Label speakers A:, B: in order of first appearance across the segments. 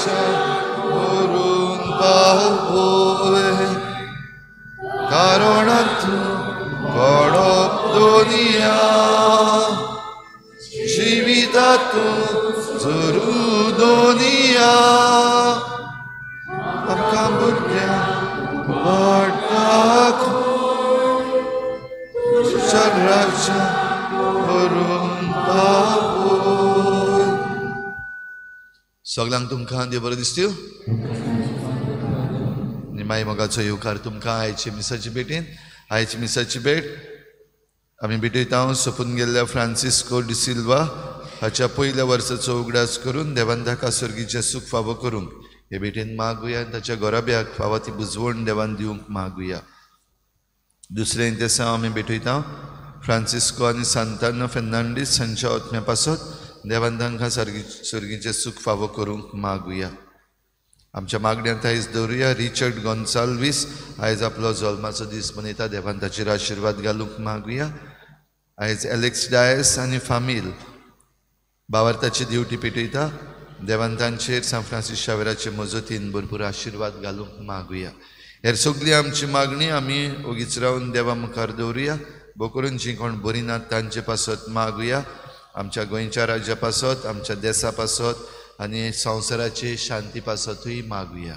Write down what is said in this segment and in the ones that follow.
A: राज्य करून पावय कारण तूं घडप दुनिया जिविता तूं जरू दुनिया आमकां भुरग्यांक वाट दाखय तुज्या राज्य करून पावय. सगळ्यांक तुमकां देव बरें दिसत्यो आनी माई मोगाचो येवकार तुमकां आयचे मिसाची भेटेन. आयची मिसाची भेट आमी भेटयता सोंपून गेल्ल्या फ्रांसिस्को डिसिल्वा हाच्या पयल्या वर्साचो उगडास करून देवान ताका सर्गीचें सूख फावो करूंक हे भेटेन मागुया आनी ताच्या घराब्याक फावो ती बुजवण देवान दिवंक मागुया. दुसरें इंतेसांव आमी भेटयता फ्रांसिस्को आनी सांताना फेर्नांडीस हांच्या आत्म्या पासत देवान तांकां सर्गीचें सूख फावो करूंक मागुया. आमच्या मागण्यांत आयज दवरुया रिचर्ड गोन्साल्वीस आयज आपलो जल्माचो दीस मनयता, देवान ताचेर आशिर्वाद घालूंक मागुया. आयज एलेक्स डायस आनी फामील बावार्थाची दिवटी पेटयता, देवान तांचेर सांत फ्रांसीस शावेराचे मजतीन भरपूर आशिर्वाद घालूंक मागुया. हेर सगळी आमची मागणी आमी ओगीच रावन देवा मुखार दवरुया. भोव करून जीं कोण बरी नात तांचे पासत मागुया, आमच्या गोंयच्या राज्या पासत, आमच्या देसा पासत आनी संवसाराचे शांती पासतूय मागुया.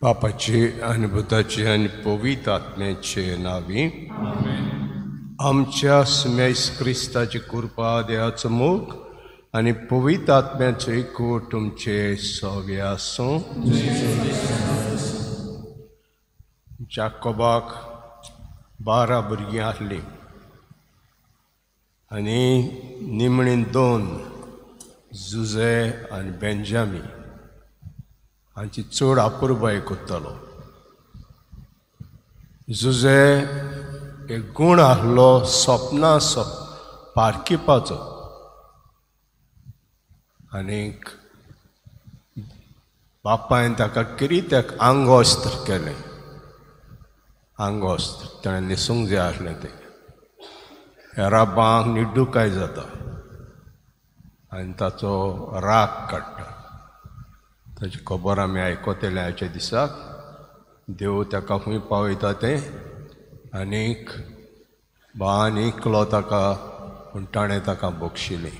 B: बापाचे आनी पुताचे आनी पवित्र आत्म्याचे नांवी आमच्या सुमेस क्रिस्ताची कृपा, देवाचो मोग आनी पवित्र आत्म्याचो एकवट तुमचे सगळे आसूं. जाकोबाक 12 भुरगीं आसलीं आनी निमणी 2 जुजे आनी बेंजामी हांची चड आपुरबाय करतालो. जुजे एक गूण आसलो सपनां पारखिपाचो आनीक बापायन ताका कितें आंगवस्त्र केलें. आंगवस्त्र ताणें न्हेसूंक जाय आसलें तें. हेराबांक निड्डुकाय जाता आनी ताचो राग काडटा. ताची खबर आमी आयकतले आयच्या दिसाक. देव ताका खंय पावयता तें आनीक भावान इकलो ताका, पूण ताणें ताका बक्षिलें.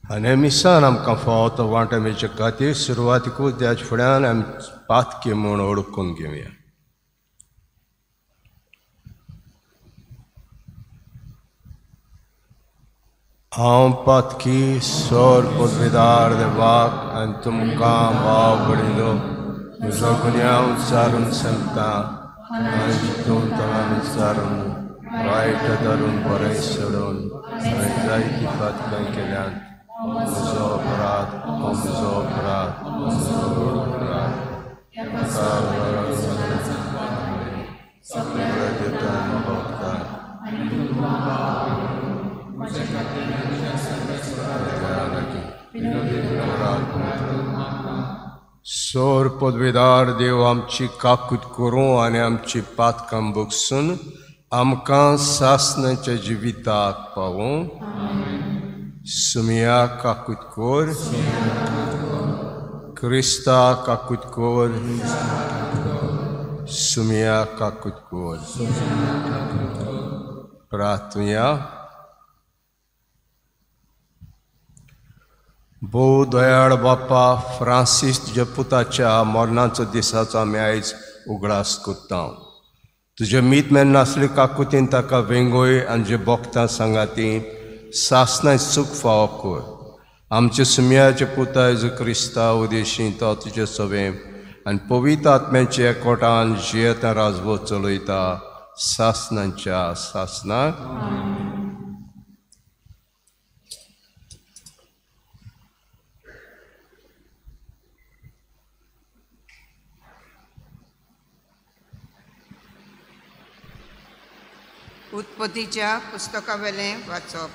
B: आनी मिसान आमकां फावो तो वांटो मेळचे खातीर सुरवातीकूच त्याच फुड्यान आमी पातकी म्हूण ओळखून घेवया. हांव पातकी सोर पदवीदार देवाक आनी तुमकां भाव भयणीनो म्हजो गुन्यांव विचारून सांगता आनी चिंतून तणान विचारून वायट धरून बरें सोडून हांवें जायतीं पातकां केल्यांत. म्हजो अपराध, म्हजो अपराध, म्हजो अपराध. सोर पदवीदार देव आमची काकूत करूं आनी आमची पातकां बगसून आमकां सासणाच्या जिविताक पावूं. सुमिया काकूत कोर, क्रिस्ता काकूत कोर, सुमिया काकूत कोर. प्रार्थुया. भोव दयाळ बापा फ्रांसीस तुज्या पुताच्या मरणाचो दिसाचो आमी आयज उगडास करता. तुज्या मीत मेन नासले काकुतीन ताका वेंगोय आनी जे भोगता सांगाती सासणां सूख फावो कर. आमच्या सुमयाचे पुता जेजू क्रिस्ता उदेशी तो तुजे सवे आनी पवित्र आत्म्याच्या एकवटान जियेता राजवट चलयता सासणांच्या सासणाक.
C: उत्पत्तीच्या पुस्तकावेलें वाचप.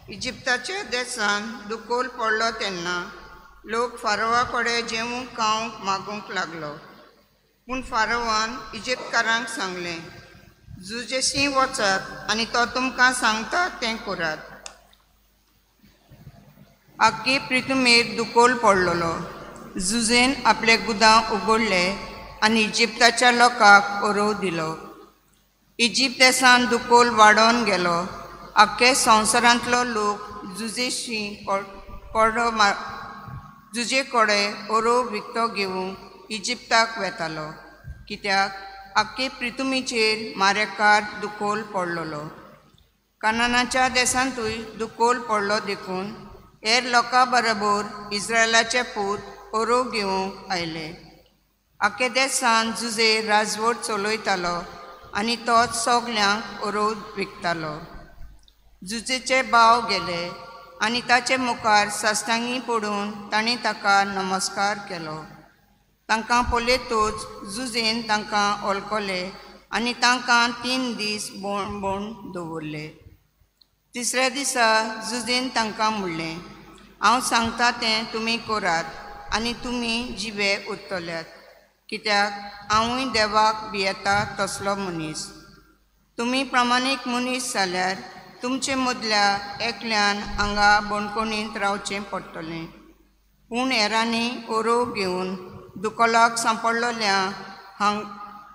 C: इजिप्ताच्या देसान दुकोल पडलो तेन्ना लोक फारोवा कडेन जेवूंक खावंक मागूंक लागलो. पूण फारोवान इजिप्तकारांक सांगलें, जुजेशी वचात आनी तो तुमकां सांगता तें करात. आख्खी प्रिथुमेर दुकोल पडलेलो. जुजेन आपले गुदांव उगडले आनी इजिप्ताच्या लोकांक ओरोव दिलो. इजिप्त देसान दुकोल वाडोवन गेलो. आख्खे संवसारांतलो लोक जुजेशी कोडो जुजे कडेन ओरोव विकतो घेवंक इजिप्ताक वेतालो, कित्याक आख्खे प्रिथुमीचेर मारेकार दुकोल पडलेलो. कानानाच्या देशांतूय दुकोल पडलो देखून हेर लोकां बरोबर इस्रायलाचे पूत ओरोव घेवंक आयले. आख्खे देसान जुजे राजवट चलयतालो आनी तोच सगल्यांक ओरोव विकतालो. जुजेचे भाव गेले आनी ताचे मुखार साश्टांगी पडून तांणी ताका नमस्कार केलो. तांकां पळयतूच जुजेन तांकां वळखले आनी तांकां 3 दीस बोण दवरले. तिसऱ्या दिसा जुजेन तांकां म्हणलें, हांव सांगता तें तुमी करात आनी तुमी जिवे उरतल्यात, कित्याक हांवूय देवाक भियेता तसलो मनीस. तुमी प्रामाणीक मनीस जाल्यार तुमचे मदल्या एकल्यान हांगा बणकोणींत रावचें पडटलें, पूण हेरांनी ओरोव घेवन दुकोलाक सांपडलेल्या हांग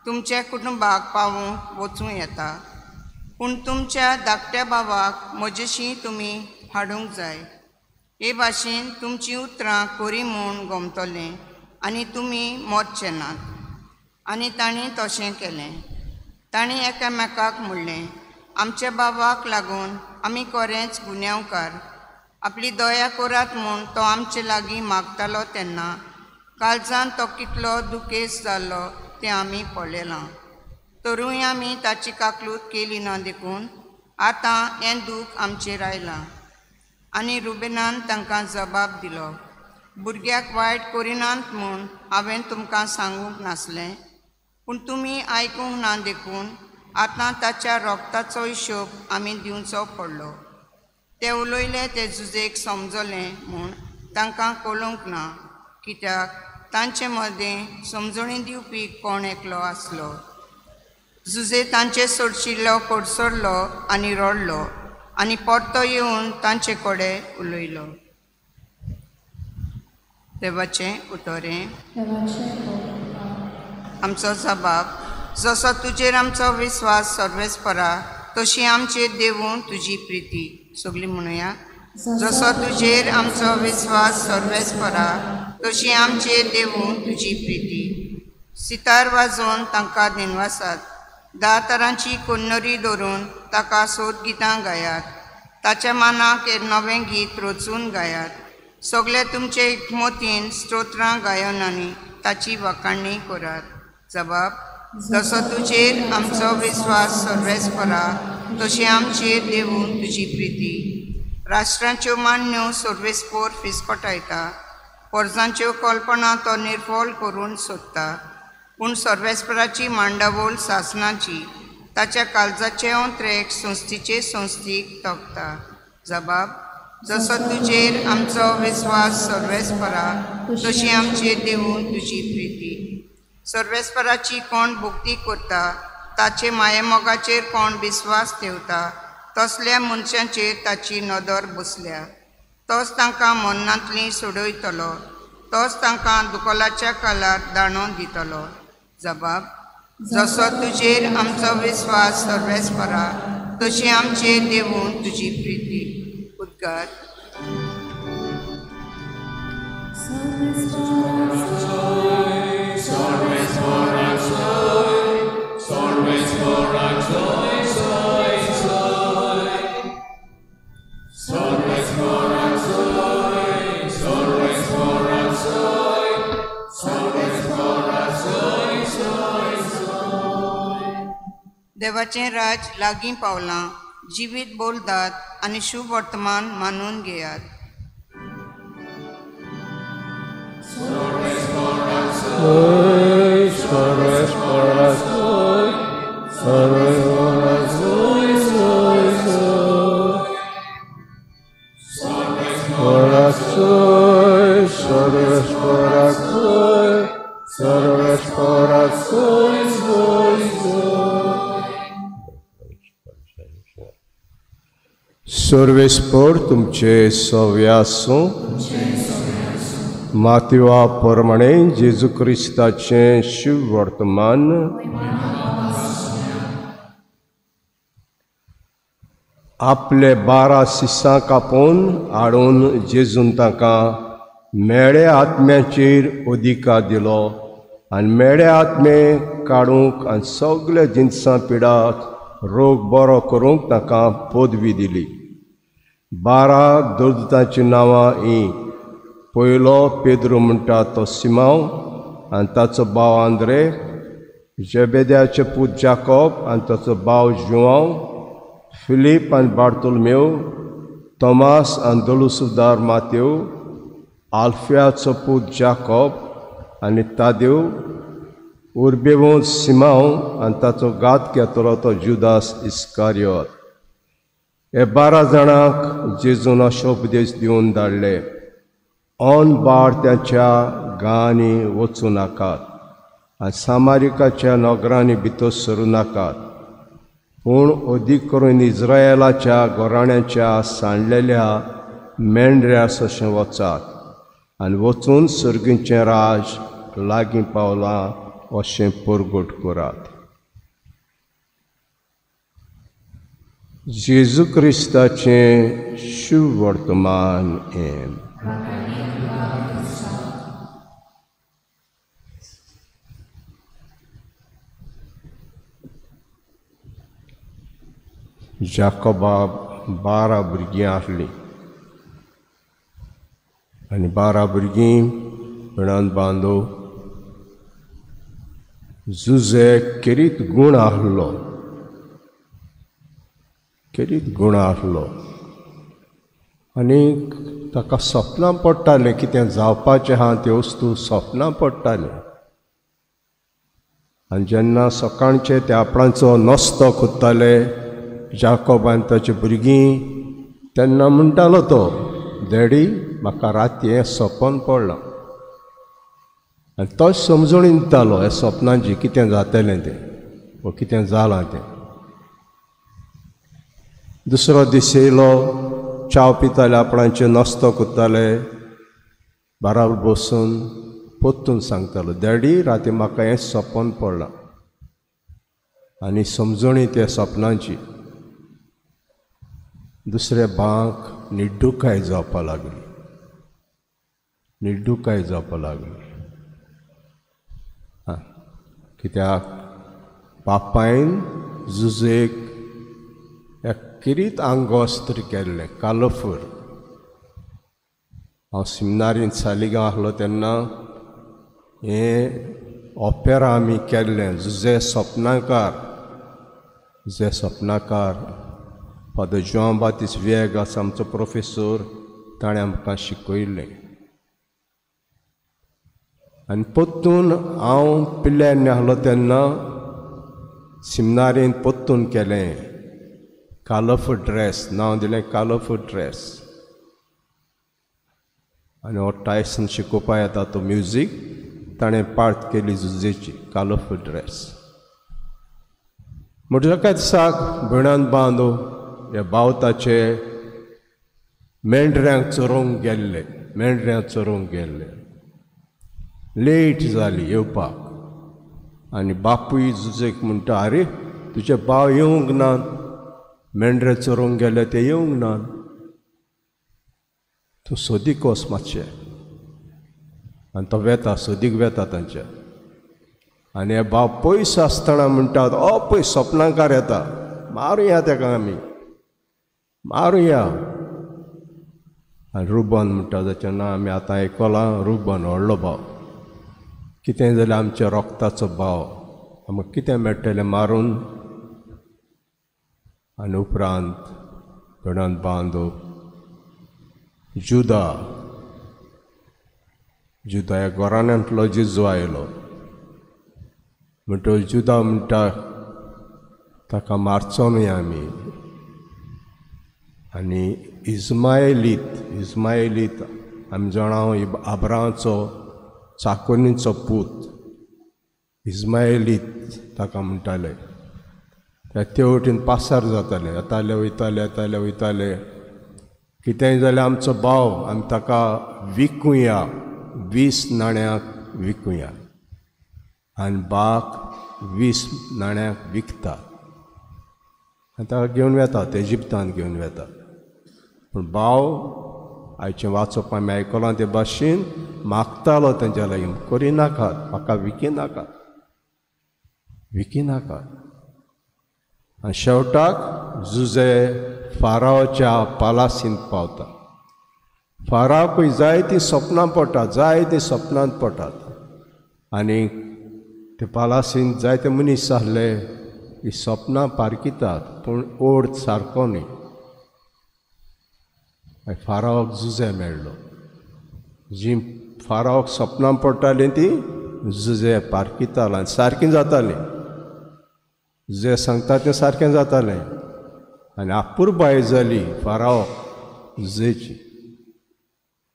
C: तुमच्या कुटुंबाक पावूंक वचूं येता. पूण तुमच्या धाकट्या भावाक म्हजेशी तुमी हाडूंक जाय. हे भाशेन तुमचीं उतरां खरीं म्हूण गमतलें आनी तुमी मरचे नात. आनी तांणी तशें केलें. तांणी एकामेकाक म्हणलें, आमच्या बाबाक लागून आमी खरेंच गुन्यांवकार. आपली दया करात म्हूण तो आमचे लागीं मागतालो तेन्ना काळजान तो कितलो दुखेस्त जाल्लो तें आमी पळयलां. तरूय आमी ताची काकलूत केली ना देखून आतां हें दूख आमचेर आयलां. आनी रुबेनान तांकां जबाब दिलो, भुरग्याक वायट करिनात म्हूण हांवें तुमकां सांगूंक नासलें, पूण तुमी आयकूंक ना देखून आतां ताच्या रोगताचो हिशोब आमी दिवचो पडलो. ते उलयले ते जुजेक समजलें म्हूण तांकां कळूंक ना, कित्याक तांचे मदें समजणी दिवपी कोण एकलो आसलो. जुजे तांचे सोडशिल्लो कडसरलो आनी रडलो आनी परतो येवन तांचे कडेन उलयलो. देवाचें उतरें. आमचो जबाब, जसो तुजेर आमचो विस्वास सर्वेस्परा तशी आमचेर देवूं तुजी प्रिती. सगळीं म्हणुया, जसो तुजेर आमचो विस्वास सर्वेस्परा तशी आमचेर देवूं तुजी प्रिती. सितार वाजोवन तांकां दिनवासात, 10 तरांची कोन्नरी धरून ताका सोद गितां गायात, ताच्या मानाक एक नवें गीत रचून गायात. सगळे तुमचे एकमतीन स्तोत्रां गायन आनी ताची वाखाणणी करात. जबाब, जसो तुजेर आमचो विस्वास सर्वेस्परा तशी आमचेर देवूं तुजी प्रिती. राष्ट्रांच्यो मान्यो सर्वेस्पोर फिसकटायता, पोरजांच्यो कल्पना तो निर्फल करून सोदता, पूण सर्वेस्पराची मांडावळ सासनाची, ताच्या काळजाचे ओंत्रेक संस्थीचे संस्थीक तोपता. जबाब, जसो तुजेर आमचो विस्वास सर्वेस्परा तशी आमचेर देवूं तुजी प्रिती. सर्वेस्पराची कोण भक्ती करता, ताचे मायेमोगाचेर कोण विस्वास ठेवता, तसल्या मनशांचेर ताची नदर बसल्या. तोच तांकां मरणांतली सोडयतलो, तोच तांकां दुकोलाच्या कालार दाणो दितलो. जबाब, जसो तुजेर आमचो विस्वास सर्वेस्परा तशी आमचेर देवूं तुजी प्रिती. उद्गार. देवाचें राज लागीं पावलां. जिवीत बोलदात आनी शुभ वर्तमान मानून घेयात.
B: Serves सर्वेस्पर तुमचे सव्यासूं मातिवा प्रमाणे जेजू क्रिस्ताचें शिव वर्तमान आपले 12 सिसां कापून हाडून जेजून तांकां मेळे आत्म्याचेर अधिकार दिलो आनी मेळे आत्मे काडूंक आनी सगळे जिनसां पिडाक रोग बरो करूंक तांकां पदवी दिली. 12 देवदूतांचीं नांवां हीं. पयलो पेद्रू म्हणटा तो सिमांव आनी ताचो भाव आंद्रे, जेबेद्याचे पूत जाकोब आनी ताचो भाव जुआंव, फिलीप आनी बार्तोलमेव, तोमास आनी दलुसुदार मातेव, आल्फियाचो पूत जाकोब आनी तादेव, उर्बेवंत सिमांव आनी ताचो घात घेतलो तो जुदास इस्कारियोत. हे 12 जाणांक जेजून अशे उपदेश दिवन धाडले, ऑन बार त्याच्या गांवांनी वचूं नाकात आनी सामारिकाच्या नगरांनी भितर सरूं नाकात, पूण अदीक करून इस्रायलाच्या घराण्याच्या सांडलेल्या मेंढऱ्या अशें वचात आनी वचून सर्गीचें राज लागीं पावलां अशें परगट करात. जेजू क्रिस्ताचें शिव वर्तमान हें. जाकोबाब 12 भुरगीं आसलीं आनी 12 भुरगीं भयणान बांदो जुजे केरीत गूण आहलो, केरीत गूण आहलो आनी ताका सपनां पडटालें कितें जावपाचें आहा त्यो वस्तू सपनां पडटालें. आनी जेन्ना सकाळचे ते आपणाचो नस्तो कोत्ताले जाकोब आनी ताची भुरगीं तेन्ना म्हणटालो तो, डॅडी म्हाका राती हें सपन पडलां. आनी तोच समजून दितालो ह्या सपनांची कितें जातलें तें वो कितें जालां तें. दुसरो दीस येयलो, च्याव पिताले, आपणाचें नस्तो कोत्ताले, बाराबर बसून परतून सांगतालो, डॅडी राती म्हाका हें सपन पडलां आनी समजणी त्या सपनांची. दुसरे बांक निड्डुकाय जावपा लागली, निड्डुकाय जावपा लागली. आं, कित्याक बापायन जुजेक एकिरीत आंगवस्त्र केल्लें कालोफूर. हांव सिमनारींत सालिगांव आसलो तेन्ना हें ओपेरा आमी केल्लें, जुजे सपनाकार, जुजे सपनाकार फादर जुआंव बातिस्त व्हिएगास आमचो प्रोफेसोर, ताणें आमकां शिकयल्लें. आनी परतून हांव पिल्ल्यान आसलो तेन्ना सिमनारींत परतून केलें कालोफूर ड्रेस, नांव दिलें कालोफूर ड्रेस. आनी हो टायसन शिकोवपा येता तो म्युजीक, ताणें पार्ट केली जुजेची कालोफूर ड्रेस. म्हणटकीर एका दिसाक भयणान बांदो ह्या बावताचे मेंढऱ्यांक चरोवंक गेल्ले, मेंढऱ्यांक चरोवंक गेल्ले. लेट जाली येवपाक आनी बापूय जुजेक म्हणटा, आरे तुजे भाव येवंक ना, मेंढरे चरोवंक गेले ते येवंक ना, तूं सोदीक वच मातशें. आनी तो वेता, सोदीक वेता तांच्या. आनी हे भाव पयस आसतना म्हणटात, ओ पय सपनाकार येता, मारुया ताका आमी, मारुया. आनी रुबन म्हणटा, ताचें नांव आमी आतां आयकलां, रुबन व्हडलो भाव, कितें जाल्यार आमच्या रोगताचो भाव, आमकां कितें मेळटलें मारून. आनी उपरांत भयणान बांदो जुदा, जुदा ह्या घराण्यांतलो जेजू आयलो. म्हणटकीर जुदा म्हणटा ताका मारचो न्हय आमी. आनी इस्मायलीत, इस्मायलीत आमी जाणा आब्राहामाचो चाकोनीचो पूत, इस्मायलीत ताका म्हणटाले. त्या ते वटेन पासार जाताले, येताले वयताले येताले वयताले. कितेंय जाल्यार आमचो भाव आमी ताका विकुया, 20 नाण्याक विकुया. आनी बाक 20 नाण्याक विकता आनी ताका घेवन वेतात, इजिप्तान घेवन वेतात. पूण भाव आयचें वाचप आमी आयकलां ते भाशेन मागतालो तेंच्या लागीं, करिनाकात, म्हाका विकिनाकात, विकिनाकात. आनी शेवटाक जुजे फारावच्या पालासींत पावता. फारावकूय जायतीं सपनां पडटात, जायतीं सपनांत पडटात. आनी ते पालासींत जायते मनीस आसले, ही सपनां पारखितात पूण ओड सारको न्ही. फारावक जुजे मेळ्ळो. जीं फारावक सपनां पडटालीं तीं जुजे पारखितालो आनी सारकीं जातालीं. जे सांगता तें सारकें जातालें. आनी अपुरबाय जाली फारावक जुजेची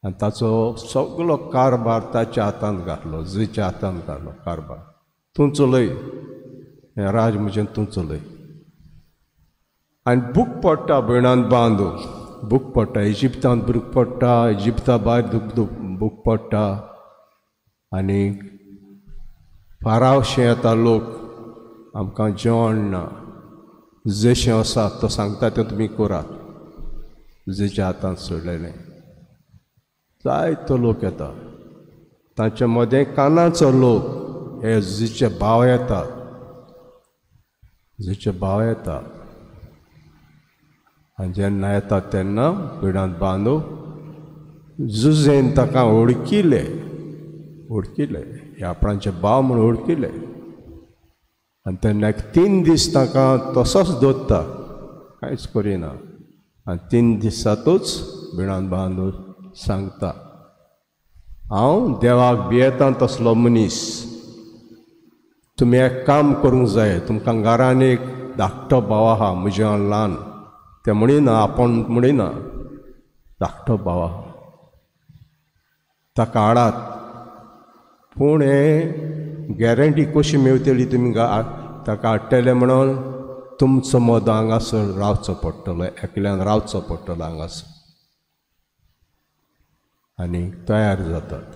B: आनी ताचो सगलो कारभार ताच्या हातांत घातलो, जुजेच्या हातांत घालो कारभार. तूं चलय हें राज म्हजें, तूं चलय. आनी भूक पडटा भयणांत बांदू, भूक पडटा इजिप्तांत, भूक पडटा इजिप्ता भायर, भूक पडटा. आनी फारावशें येता लोक, आमकां जेवण ना, जशें आसा तो सांगता तें तुमी करात. जुजेच्या हातांत सोडलेलें. जायतो लोक येता, तांचे मदें कानाचो लोक हे जुजेचे भाव येतात, जुजेचे भाव येतात. आनी जेन्ना येतात तेन्ना पिडांत बांदू जुजेन ताका ओळखिले, ओळखिले हे आपणाचे भाव म्हूण ओळखिले. आनी तेन्ना एक 3 दीस ताका तसोच दवरता, कांयच करिना. आनी 3 दिसांतूच बिणान बांदून सांगता, हांव देवाक भियेता तसलो मनीस, तुमी एक काम करूंक जाय, तुमकां घरान एक धाकटो भाव आहा म्हज्या ल्हान, ते म्हणिना आपूण म्हणिना, धाकटो भाव आहा ताका हाडात, पूण हें गॅरंटी कशी मेवतली तुमी ताका हाडटले म्हणून तुमचो मदो हांगासर रावचो पडटलो, एकल्यान रावचो पडटलो हांगासर. आनी तयार जातात,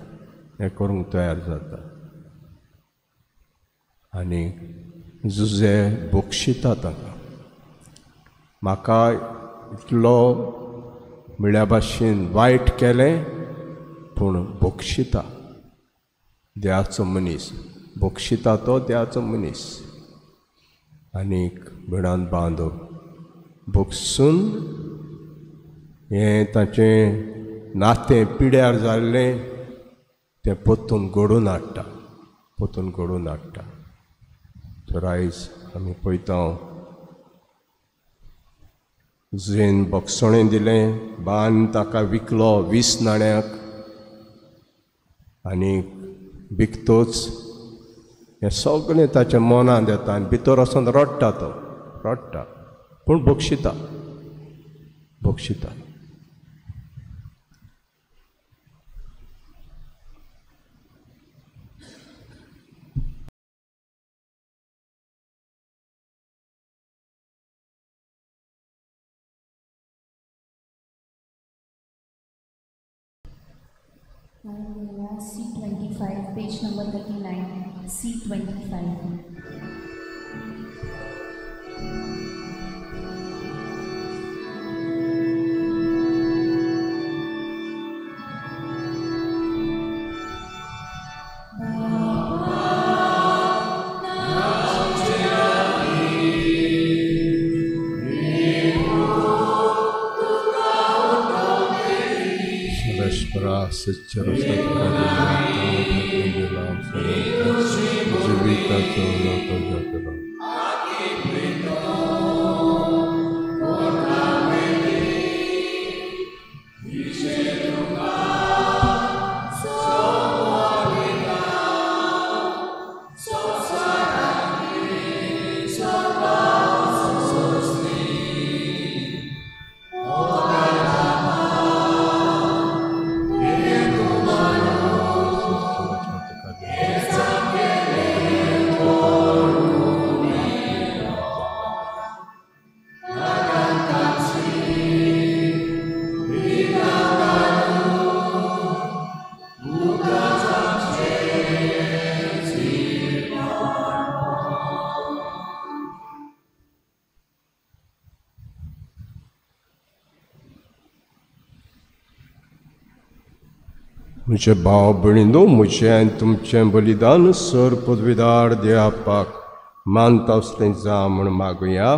B: हें करूंक तयार जातात. आनी जुजे बक्षिता ताका, म्हाका इतलो म्हळ्या भाशेन वायट केलें पूण बक्षिता. देवाचो मनीस बक्षिता तो देवाचो मनीस. आनीक बिणान बांदो बक्षून हें ताचें नातें पिड्यार जाल्लें तें परतून घडोवन हाडटा, परतून घडोवन हाडटा. तर आयज आमी पळयता जुजेन बक्षणें दिलें, बान ताका विकलो 20 नाण्याक. आनी विकतोच हें सगळें ताच्या मनांत येता आनी भितर वचून रडटा, तो रडटा पूण बक्षिता, बक्षिता.
D: C25, page number 39, C25.
B: Yeah. म्हजे भाव भयणींनो, म्हजें आनी तुमचें बलिदान सर पदवीदार देवाक मानता असलें जावं म्हूण मागुया.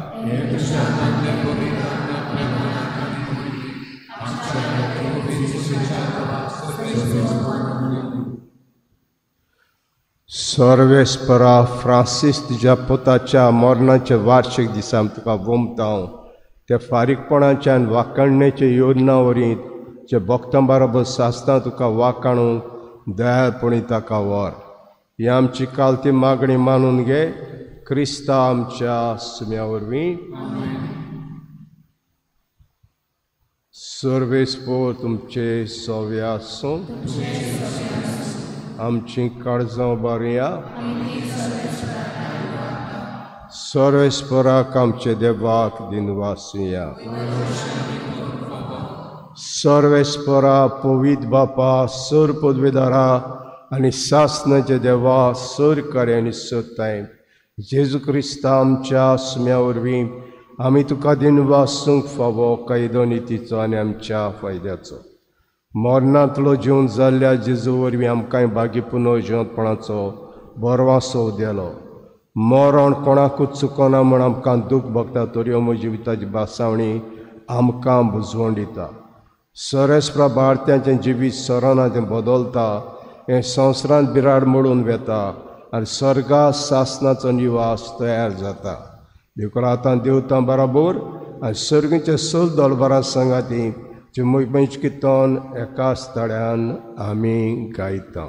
B: सर्वेस्परा फ्रांसीस तुज्या पुताच्या मरणाच्या वार्षिक दिसा आमी तुका वोमता. त्या फारीकपणाच्या आनी वाखाणण्याच्या योजना वरी जे भक्तां बरोबर सासतां तुका वाखाणूंक दयाळपणी ताका व्हर. ही आमची कालती मागणी मानून घे क्रिस्ता आमच्या सुम्या वरवीं. सर्वेस्पोर तुमचे सव्या आसूं. आमची काळजां बारया. सर्वेस्पराक आमचे देवाक दिनवासुया. सर्वेस्परा पवित्र बापा, सर पदवेदारा आनी सासनाचे देवा, सर कार्य आनी सत्ताय जेजू क्रिस्ता आमच्या सुम्या वरवीं आमी तुका दिनवासूंक फावो कायदो नितीचो आनी आमच्या फायद्याचो. मरणांतलो जिवन जाल्ल्या जेजू वरवीं आमकां बागी पुनर्जिवंतपणाचो बरवासो दिलो. मरण कोणाकूच चुकना म्हूण आमकां दूख भोगता तरी अमर जिविताची भासावणी आमकां बुजवण दिता. सरेस्प्रा भारत्यांचें जिवीत सरना तें बदलता. हें संवसारांत बिराड मोडून वेता आनी सर्गा सासनाचो निवास तयार जाता. देखून आतां देवतां बराबर आनी सर्गीच्या सल दलबरां सांगाती मोहिमेचें किर्तन एकाच ताळ्यान आमी गायता.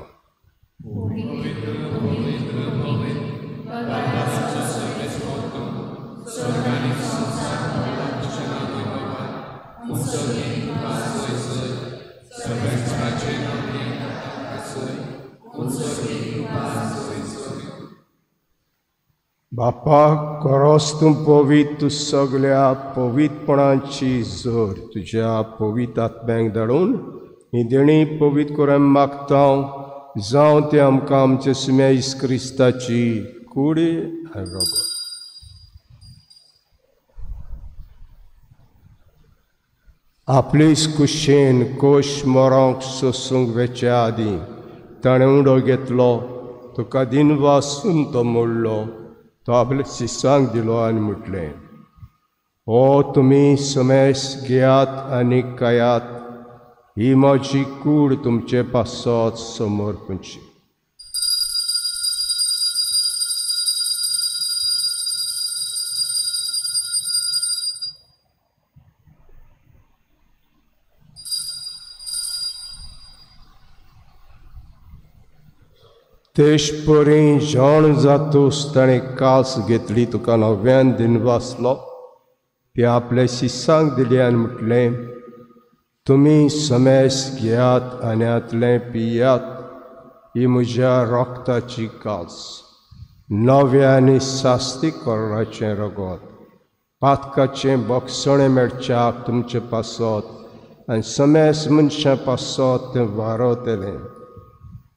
B: बापा खरोच तूं पवित्र, तूं सगळ्या पवित्रपणाची जोर तुज्या पवित्र आत्म्याक धाडून ही देणी पवित्र करून मागता. जावं तें आमकां आमच्या सुम्या येसू क्रिस्ताची कूड आनी रगत. आपलेच कुशेन कोश मरोंक सोसूंक वेच्या आदीं ताणें उडो घेतलो, तुका दिनवासून तो मोडलो, तो आपल्या शिसांक दिलो आनी म्हटलें, हो तुमी समेस घेयात आनी खायात, ही म्हजी कूड तुमचे पासत समर्पणची. तेशपरी जाण जातूस ताणें कास घेतली, तुका नव्यान दिनवासलो, ती आपल्या शिसांक दिली आनी म्हटलें, तुमी समेस घेयात आनी हांतलें पियात, ही म्हज्या रक्ताची कास, नव्या आनी सास्ती कोराचें रगत, पातकाचें बक्षणें मेळच्याक तुमचे पासत आनी समेस मनशां पासत तें वारवतलें.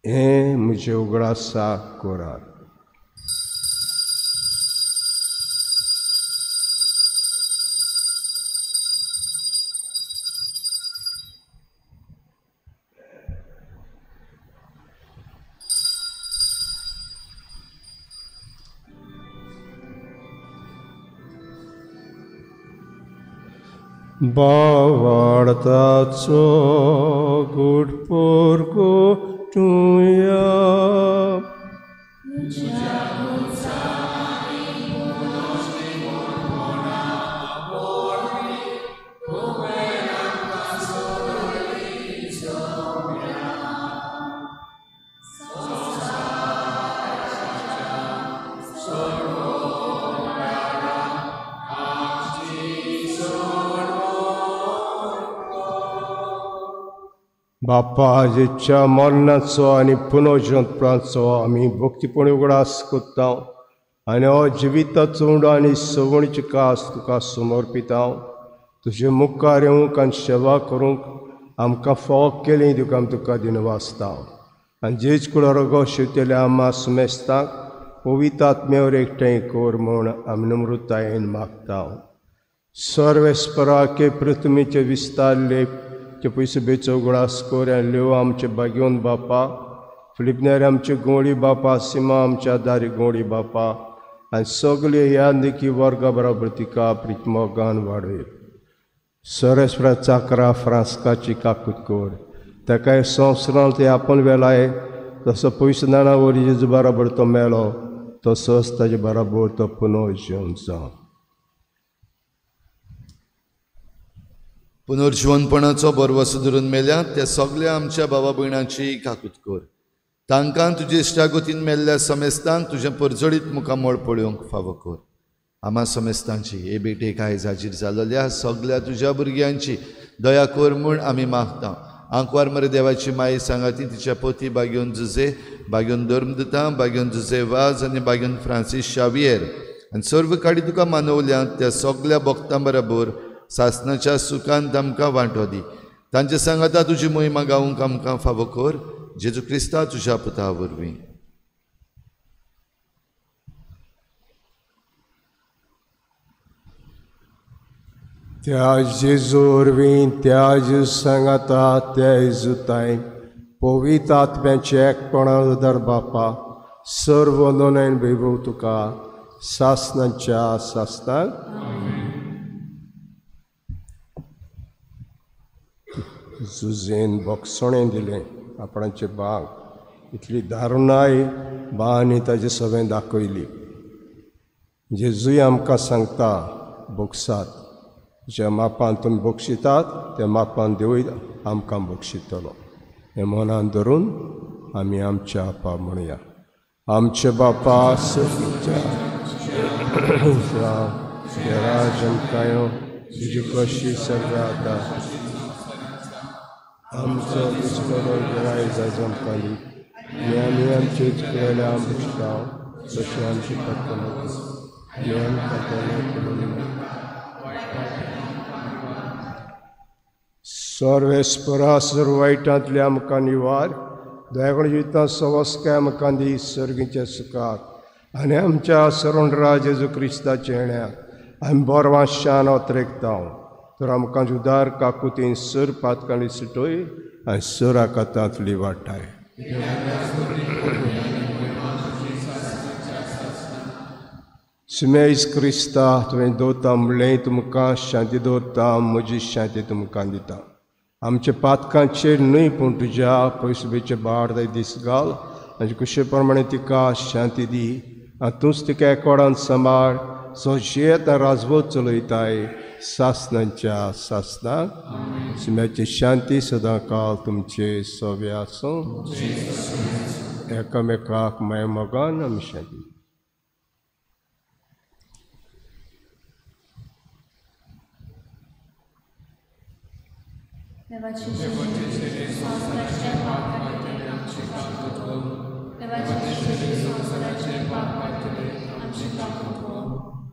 B: हें म्हजें उगडासा करात. बावाडताचो गुड पोरको तुया. बापा जेच्या मरणाचो आनी पुनर्जन्माचो आमी भक्तीपणी उगडास करता आनी हो जिविताचो उंडो आनी सवणीची कास तुका समर्पिता. तुजे मुखार येवंक आनी सेवा करूंक आमकां फावो केली तुका आमी तुका दिनवासता. आनी जेज कुळारो शिवतल्या आमा सुमेस्ताक पवित्र आत्म्यावर एकठांय कर म्हूण आमी नम्रतायेन मागता. सर्वेस्पराके पृथ्वीचे विस्तारले ते पयशे बेचो उगडास कर आनी लेव आमचे बागेवन बापा फिलिपनेर आमचे गोंडी बापा सिमा आमच्या दारी गोंडी बापा आनी सगळे ह्या निकी वर्गा बरोबर तिका प्रितमोगान वाडय. सरेस्वरा चाकरा फ्रांस्काची काकूत कर ताकाय संवसारांत ते आपण वेलाय जसो पयसो नाणा वरी जेजू बराबर तो मेलो तसोच ताजे बराबर तो पुनः जेवन जावं.
A: पुनर्जिवनपणाचो बरवसो धरून मेल्या त्या सगळ्या आमच्या बाबा भयणांची काकूत कर. तांकां तुजे इश्टागतीन मेल्ल्या समेस्तांक तुजें परजळीत मुखामळ पळोवंक फावो कर. आमा समेस्तांची हे भेटेक आयज हाजीर जाल्ल्या सगळ्या तुज्या भुरग्यांची दया कर म्हूण आमी मागता. आंकवार मरे देवाची माई सांगाती तिच्या पोती बागेवन जुजे बागेवन धर्मदुता बागेवन जुजे वाज आनी बागेवन फ्रांसीस शावियर आनी सर्व काडी तुका मानवल्या त्या सगळ्या भक्तां बरोबर सासनाच्या सुखान आमकां वांटो दी. तांचे सांगाता तुजी मोहिमा गावंक आमकां फावो कर. जेजू क्रिस्ता तुज्या पुता वरवीं.
B: त्या जेजू वरवीं त्या जेजू सांगाता त्या जेजूताय पवित्र आत्म्याचे एकपणा उदर बापा सर्व नोनयन वैभव तुका सासनाच्या सासनाक. जुजेन बोगसणें दिलें आपणाचे बाग इतली दारुणाय बांनी ताजे सगळें दाखयली. जेजूय आमकां सांगता बोगसात ज्या मापान तुमी बक्षितात त्या मापान देवूय आमकां बक्षितलो. हें मनान धरून आमी आमच्या आपा म्हणया. आमचे बापा सर्गीच्या राजमकायो तुजी कशी सगळ्या आतां आमचो दिसपडो आयज आमकां दी आनी आमी आमचे केल्या बक्षता तशें आमची पत्करां आनी आमकां सर्वेस्परा सर्व वायटांतले आमकां निवार दयागण जिवितांत सवस्काय आमकां दी सर्गीच्या सुखाक आनी आमच्या सरणरा जेजू क्रिस्ताच्या येण्याक आमी बरवां शान अत्रेकता तर आमकां जुदार काकुतीन सर पातकांनी सुटोय आनी सर आकातांतली वाटाय. सुमेज क्रिस्ता तुवें दवरता म्हणलें तुमकां शांती दवरता म्हजी शांती तुमकां दिता. आमच्या पातकांचेर न्हय पूण तुज्या पयसुबेचे बाड दीस घाल आनी कुशे प्रमाणे तिका शांती दी आनी तूंच तिका एकवडान सांबाळ सो शेत राजवत चलयताय सासनाच्या सासनाक. सुम्याची शांती सदां काल तुमचे सवे आसूं. एकामेकाक माय मोगान आमी शांती.
D: देवाचे शरीर संवसाराचे पाप काडटले आमची काकूत कर. देवाचे शरीर संवसाराचे पाप काडटले आमची काकूत कर.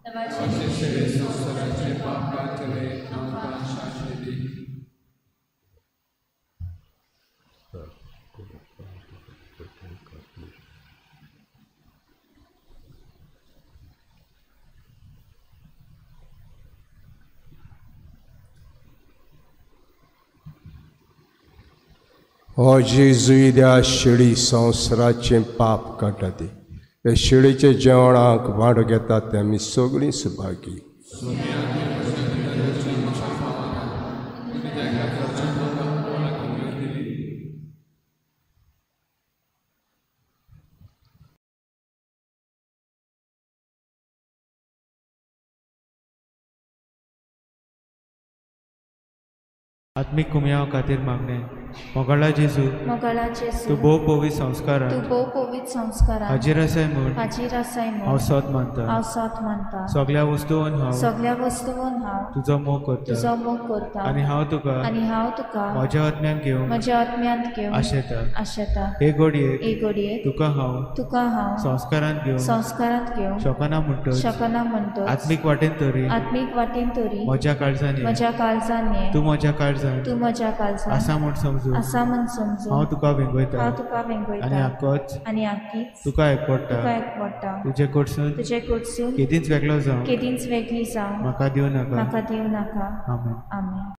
D: देवाचे शरीर संवसाराचे पाप काडटले आमकां शांती दी.
B: हो जेजू त्या शेळी संवसाराचें पाप काडटा ती त्या शेळीच्या जेवणाक वांटो घेतात ते आमी सगळीं सुभागी.
E: आत्मीक कुमयाव खातीर मागणें. मोगाळा जेजू,
D: मोगाळा जेजू,
E: तूं भोव पवित्र संस्कारान,
D: तूं भोव पवित्र संस्कारान
E: हाजीर आसाय म्हूण,
D: हाजीर आसाय म्हूण
E: हांव सोद मानता,
D: हांव सोद मानता.
E: सगळ्या वस्तून हांव,
D: सगळ्या वस्तून हांव
E: तुजो मोग करता,
D: तुजो मोग करता.
E: आनी हांव तुका,
D: आनी हांव तुका
E: म्हज्या आत्म्यान घेवन,
D: म्हज्या आत्म्यांत घेवन
E: आशेता,
D: आशेता.
E: हे घडयेक,
D: हे घडयेक
E: तुका हांव,
D: तुका हांव
E: संस्कारांत घेवन,
D: संस्कारांत घेवन
E: शकना म्हणटच,
D: शकना म्हणटच
E: आत्मीक वाटेन तरी,
D: आत्मीक वाटेन तरी
E: म्हज्या काळजान,
D: म्हज्या काळजान
E: तूं म्हज्या काळजान,
D: तूं म्हज्या काळजान
E: आसा म्हूण समजून,
D: आसा म्हूण समजून
E: हांव तुका वेंगयता,
D: हांव तुका वेंगयता.
E: आनी आकोच,
D: आनी आकीच
E: तुका एकवडटा,
D: तुका एकवडटा.
E: तुजे कडसून,
D: तुजे कडसून
E: केदींच वेगळो जावं,
D: केदींच वेगळी जावं
E: म्हाका दिवं नाका,
D: म्हाका दिवं नाका.
E: आमेन.
D: आमेन.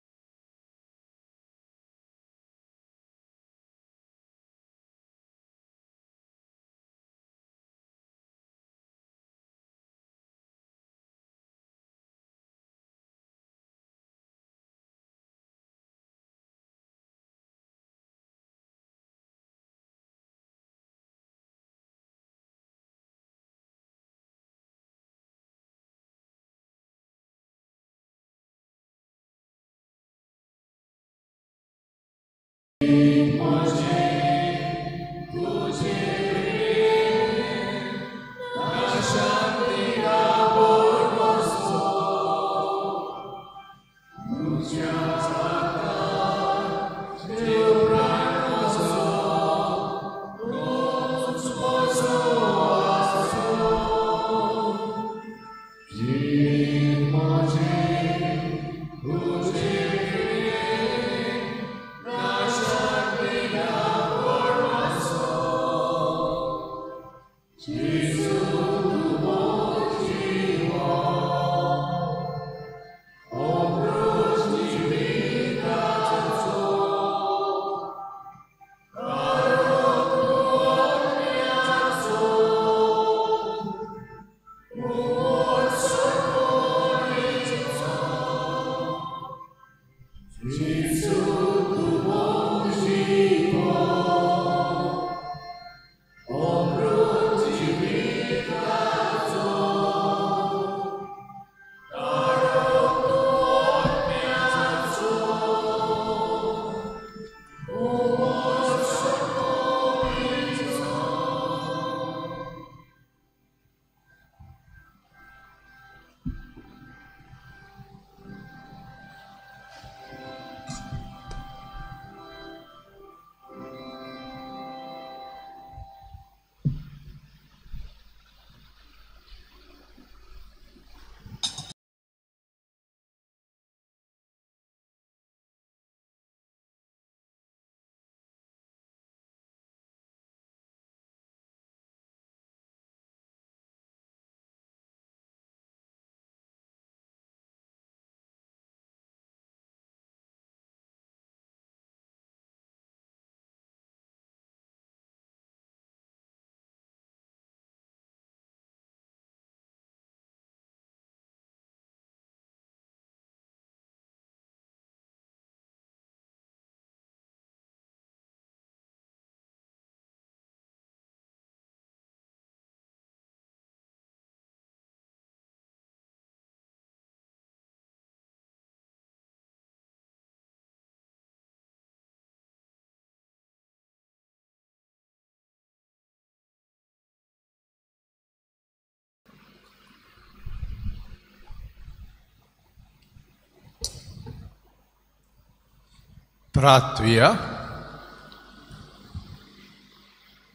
B: प्रार्थुया.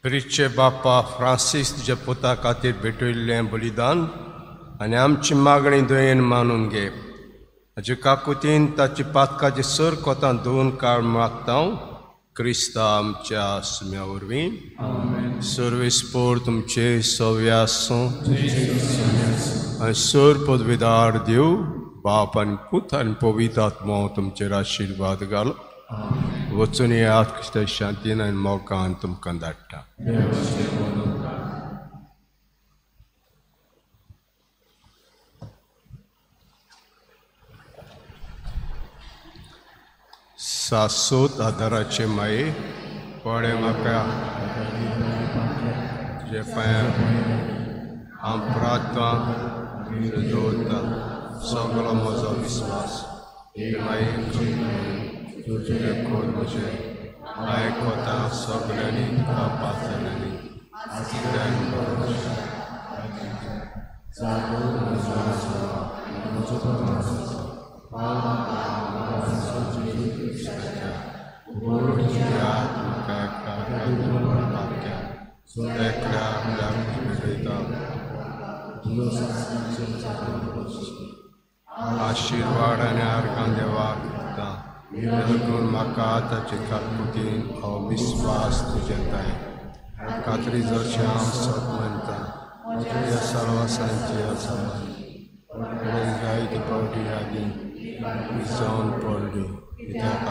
B: प्रिचे बाप्पा फ्रांसीस तुज्या पुता खातीर भेटयल्लें बलिदान आनी आमची मागणी दयेन मानून घे. हाचे काकुतीन ताची पातकाची सर कोतां धुवन काळ मागता क्रिस्ता आमच्या सुम्या वरवीं. सर्वेस्पोर तुमचे सव्या आसूं आनी सर पदवीदार देव बाप आनी पूत आनी पवित्र आत्मो तुमचेर आशिर्वाद घालो. वचून येयात क्रिस्ता शांतीन आनी मोगान तुमकां धाडटा. सासोत आदाराचे माये पळे म्हाका तुजे पांयां हांव प्रार्थना दवरता सगळो म्हजो विस्वास माये तुजे कोर म्हजें माये कोता सगळ्यांनी तुका पातळ्यांनी आशिर्वाद आनी आर्गां देवाक दिता देखून म्हाका ताचे काकुतीन हो विस्वास तुजें ताय खात्री जशें हांव सत मानता तुज्या सर्वासांची आसा जायते पावटी यादी जावन पडली कित्याक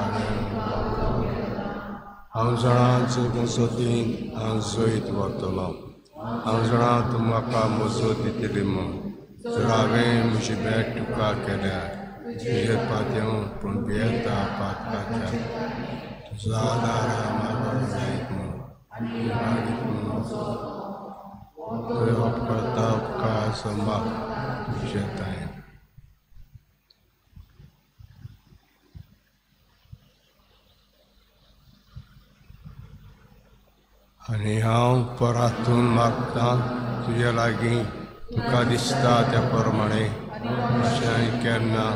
B: हांव जाणां चुकून सोदीन हांव जैत व्हरतलो. हांव जाणां तूं म्हाका मजत दितली म्हूण जर हांवें म्हजी भेट तुका केल्या तुजेर पातयेवन पूण भियेता पातकाच्या तुजो आदार म्हाका जायत म्हूण तुवें उपकरता उपकार म्हाका तुजे ताय. आनी हांव परातून मागतां तुजे लागीं तुका दिसता त्या प्रमाणे अशें आनी केन्ना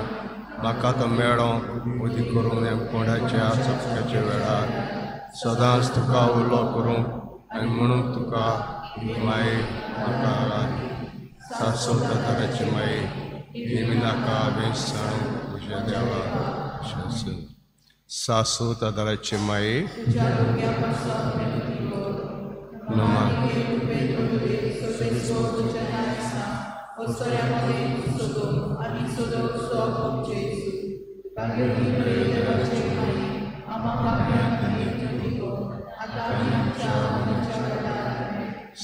B: म्हाका तो मेळो उदी करून कोणाच्या चपक्याच्या वेळार सदांच तुका उलो करूंक आनी म्हणून तुका माये म्हाका सासो ताराची माये नेमी नाका हांवें सांगूंक म्हज्या देवा. सासो ताराची माये नमन.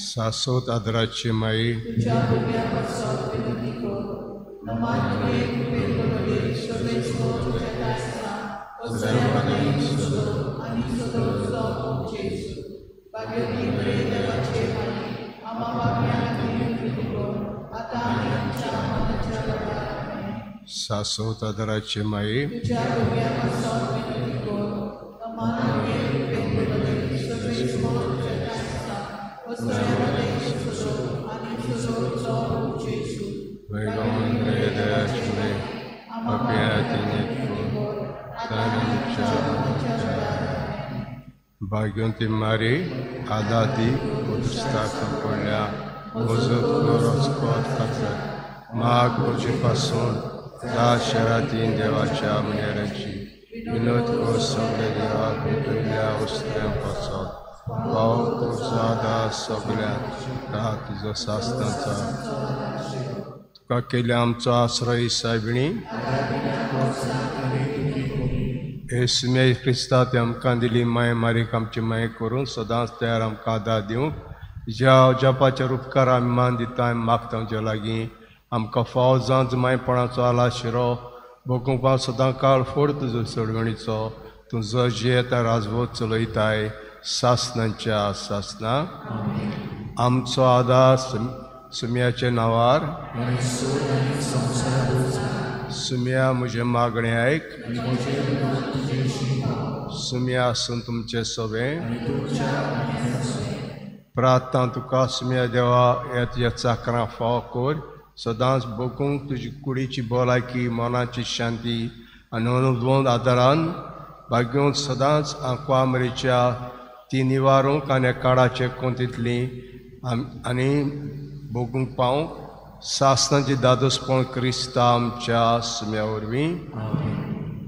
B: सासोत आदराची माई सासोत आदराची माई भाग्यवंती मारी आदाती उदस्ताक पडल्या माग म्हजे पासून ह्या शहरांती देवाच्या मुनेराची विनोद कर सगळे देवाक भेटयल्ल्या वस्त्र्यां पासत भाव तुजो आदार सगळ्यांत तुजो सासनाचा तुका केल्या आमचो आश्रय सायबिणी येसुमे क्रिस्ता ते आमकां दिली माय मारीक आमची माय करून सदांच तयार आमकां आदार दिवंक ज्या जपाच्या उपकार आमी मान दिता आमी मागता आमच्या लागीं आमकां फाव जावन मायपणाचो आला शिरो भोगूंक पाव सदां काळ फोड तुजो सोडवणीचो तूं जो जियेता राजवत चलयताय सासनांच्या सासना. आमचो आदार सुम्याच्या नांवार सुम्या म्हजें मागणें आयक सुम्या आसून तुमचें सवें प्रार्थना तुका सुम्या देवा ह्या तुज्या चाकरां फाव कर सदांच भोगूंक तुजी कुडीची भलायकी मनाची शांती आनी अनुभव आदारान भाग्योन सदांच आंकवा मरेच्या ती निवारूंक आनी काळाचे कोंतींतली आनी भोगूंक पावूंक सासनाची दादोसपण क्रिस्ता आमच्या सुम्या वरवीं.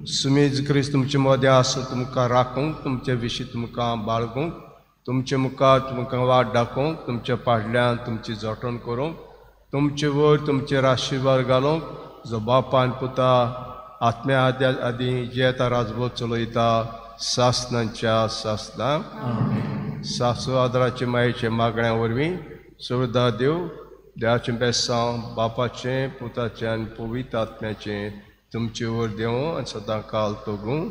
B: सुमेज क्रिस्त तुमचे मदें आसून तुमकां राखूंक, तुमचे विशीं तुमकां बाळगूंक, तुमचे मुखार तुमकां वाट दाखोवंक, तुमच्या पाडल्यान तुमची जटण करूंक, तुमचे वयर तुमचेर आशिर्वाद घालूंक, जो बापान पुता आत्म्या आद्या आदी जे आतां राजबोध चलयता सासनांच्या सासनां. सासू आदराचे मायेचे मागण्या वरवीं सुरदा देव देवाचें बेसांव बापाचें पुताचें आनी पवित्र आत्म्याचें तुमचे वयर देवूं आनी सदां काल तगूं.